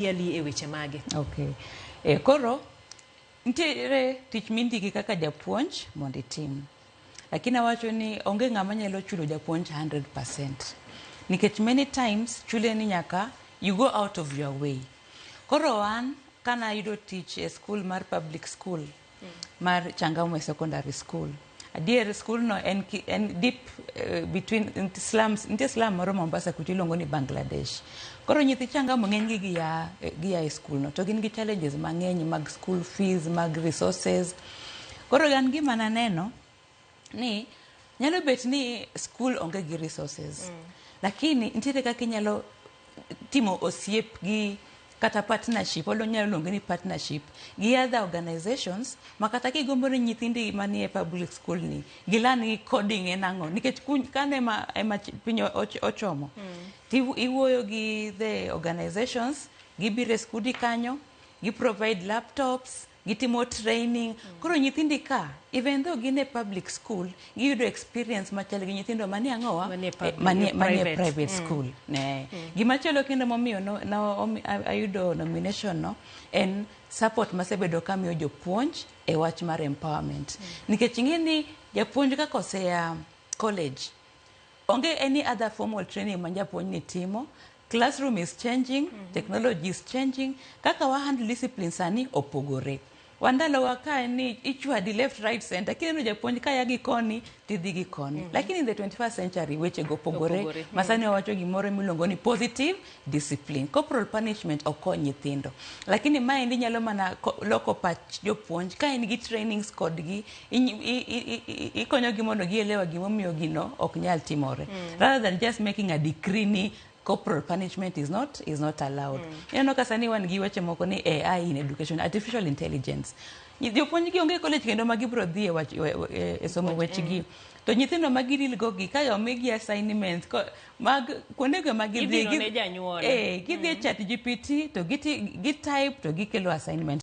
Dhiali e weche mage? Okay. E, koro nitiere tich mindiki kaka japuonj mondo itim. Lakini awacho ni onge ng'ama nyalo chulo japuonj 100%. Nikech many times chule ni nyaka you go out of your way. Koro an kana ayudo tich e school mar public school mar Changamwe Secondary School. Adier school no en, en deep between slums, nitie slum moro Mombasa kucho iluongo ni Bangladesh. Koro nyithi Changamwe ng'eny gi gia e school no to gin gi challenges mang'eny mag school fees, mag resources. Koro an gima naneno ni nyalo bet ni school onge gi resources. Lakini nitiere kaka inyalo timo osiep gi kata partnership, wanyalo luonge ni partnership gi other organizations ma kata kigombo ni nyithindi manie public school ni gilearn ni coding en ang'o nikech kano ema piny ochomo. Iwuoyo gi the organizations, gibiro e skundi kanyo, gi provide laptops, gitimo training. Koro nyithindi ka, even though gin e public school, giyudo experience machal gi nyithindo manie ang'owa Manie manie private. Private school. Ne. Gimachielo kendo momiyo no, ayudo nomination no en support masebedo kamiyo jopuonj e wach mar empowerment. Nikech ing'e ni japuonj kaka osea college, onge any other formal training ma japuonj ni timo. Classroom is changing, technology is changing. Kaka wa handle discipline sani opogore. Wandalowa ka ni ichwadi left, right, center. Kineno japuonj ka ya gi koni, tidhi gi koni. Lakini in the 21st century weche go opogore. Opogore. Masani wawacho gimoro miluongo ni positive discipline. Corporal punishment ok kony nyithindo. Lakini maendi nyalo mana loko pach jopuonj ka in gi trainings kodgi, ikonyogi mondo gielewa gimomiyo gino ok nyal timore. Rather than just making a decree ni corporal punishment is not allowed. Ineno ka sani wan gi weche moko ni AI in education, artificial intelligence. Jopuonj gi onge college kendo ma gibiro dhi e wach e somo wechegi. To nyithindo ma gideal go gi ka omigi assignments mag kuondego ma gidhi Ibiro ne janyuol. Gidhi e Chat GPT to giti, gi type to gikelo assignment.